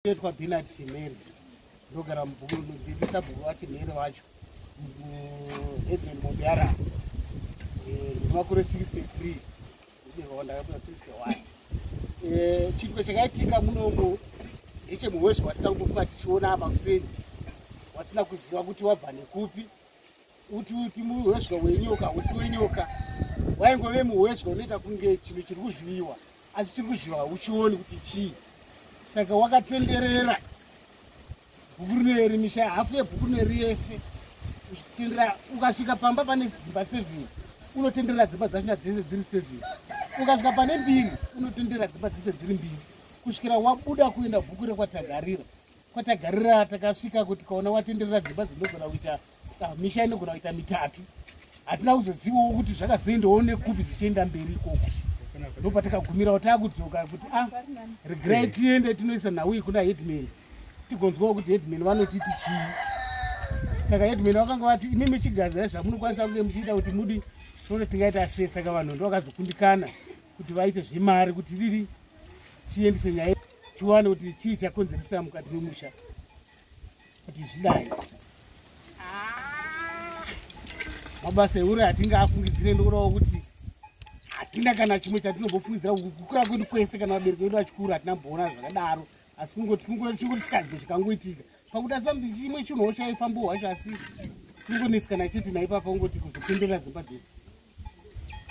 Ndinoitwa Bernard Chimhere, ndogara mubhuku ndiri sabhuku vaChimhere vacho Headman Mobyara. Ndine makore 63, ndine ndakapinda 61. Chiitiko chakaitika munomu ndechemuhwezvo watikangofunga tichiona apa kuseni, wasina kuziva kuti wabva nekupi, uti uti muhwezvo wenyoka hausi wenyoka, waingove muhwezvo unoita kunge chinhu chiri kuzviviwa, asi chiri kuzviva hauchioni kuti chii. Saka wakatenderera bhuku rineri, misha hafu yebhuku rineri yese uchitenderera, ukasvika pamba pane dzimba 7 unotenderera dzimba dzachona dzese dziri 7, ukasvika pane mbiri unotenderera dzimba dzese dziri mbiri kusvikira wabuda kuenda bhuku rekwatagarira. Kwatagarira takasvika kuti kaona watenderera dzimba dzinogona kuita misha inogona kuita mitatu. Hatina kuzozivawo kuti zvakazoendawo nekupi zvichienda mberi ikoko. Ndopatakagumirawo taakudzoka kuti regerai tiende tinoisa nhau iyi kuna headman, tigonzwawo kuti headman vanotiti chii. Saka headman vakanga vati imi muchigadzira zvamunokwanisa kunge muchiita kuti mudi tione tingaita sei. Saka vanhu ndo vakazokundikana kuti vaite zvemari kuti riri tiendese nyaya tiwane kuti chii chakonzeresa mukati memusha kuti zvidai. Mabasa eure hatingaafungidzire, ndokudawo kuti hatina kana chimwe chatinombofungidzira kukura kwedu kwese, kana vabereki vedu vachikura hatina mboona zvakadaro, asi kungoti chingoti chikadzo chikangoitika pakuda something chimwe chinhuwo chaifambowo hacho, asi kungonetsikana chete naipapa kungoti kuzopemberera dzimba dzese.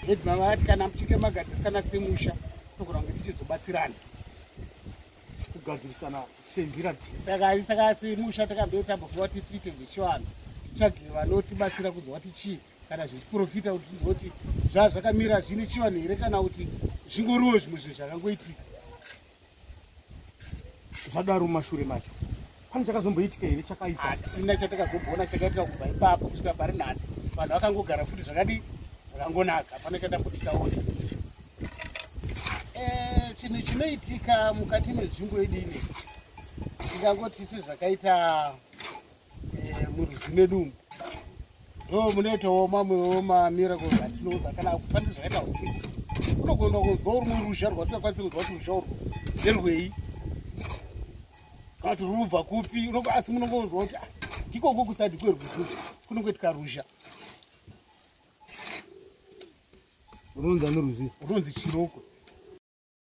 Headman vati kana muchinge magadzirisana semusha togona kunge tichizobatsirana kugadzirisana senzira dzii. Saka semusha takambotambokuva kuti tiite zvechivanhu, titsvage vanotibatsira kuzwa kuti chii kana zvechiprofita, kuti tizwe kuti zvaa zvakamira zvine chivanhu here kana kuti zvingoriwo zvimwe zvinhu zvakangoitika. Zvadaro mumashure macho pane chakazomboitika here chakaipa? Hatina chatakazomboona chakaitika kubva ipapo kusvika pari nhasi. Vanhu vakangogara futi zvakadi zvakangonaka, hapana chatamboti taona. Chinhu chinoitika mukati menzvimbo yedu ino ndingangoti sezvakaita murwizi medu umu ndo munoitawo mamwewo mamiracles atinoudza, kana kufanira zvakaita usiku unogona kunzwa uri muruzha rwasingakwanisi kunzwa kuti ruzha urwu nderwei kana kuti rurubva kupi, asi munongonzwa kuti ndikoko kusadi kwerwizi kunongoitika ruzha. Runonzi ani rwizi? Runonzi Chiroko.